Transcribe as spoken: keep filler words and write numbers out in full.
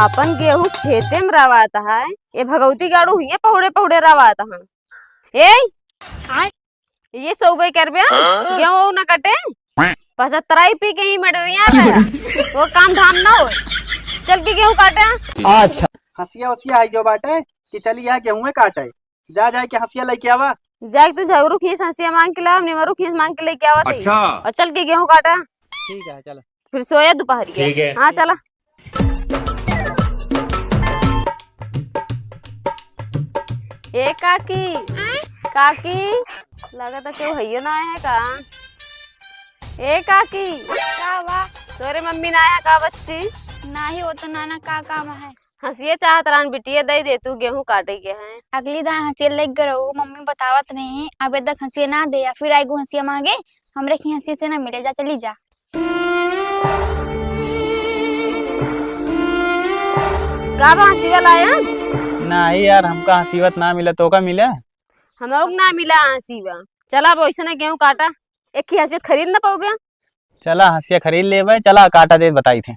अपन गेहूं खेते में रवात है, ये भगवती गाड़ू हुए पहुड़े पहुड़े रवात है। ए, ये सौबे करबे, हाँ? गेहूं ना कटे, पचहत्तराई पी के ही मडरिया रहा, वो काम धाम ना हो। चल के गेहूं काटे। अच्छा। हंसिया उसिया है जो बाटे कि चली आ गेहूं काटे, जा जाए के हंसिया लेके आवा। जाए तू झगरू खीस हंसिया मांग के ला, हमने मरू खीस मांग के लेके आवा थी। अच्छा। और चल के गेहूं काटा। ठीक है, चलो। फिर सोया दोपहर के। ठीक है। हाँ, चला। ए काकी, काकी, लगा तो क्यों हइयो ना आया है का? ए काकी, का बा? तोरे मम्मी ना आया का बच्ची? नाही, वो तो नाना का काम है। हंसिया चाहत रहन बिटिया, दे दे तू, गेहूं काटे के है। अगली दाएं हंसिया लेके गए रहू, मम्मी बतावत नहीं, अब तक हंसिया ना दे, या फिर आएगू हंसिया मांगे, हमरे की हंसिया से ना मिले, जा चली जा। का बा हंसिया लाया? नाही यार, हमका हंसिया ना मिला, तो का मिला? हम लोग ना मिला हंसिया। चला अब वैसे ना गेहूं काटा, एक ही हंसिया खरीद ना पाओगे। चला हंसिया खरीद लेबे, चला काटा दे बताई थे।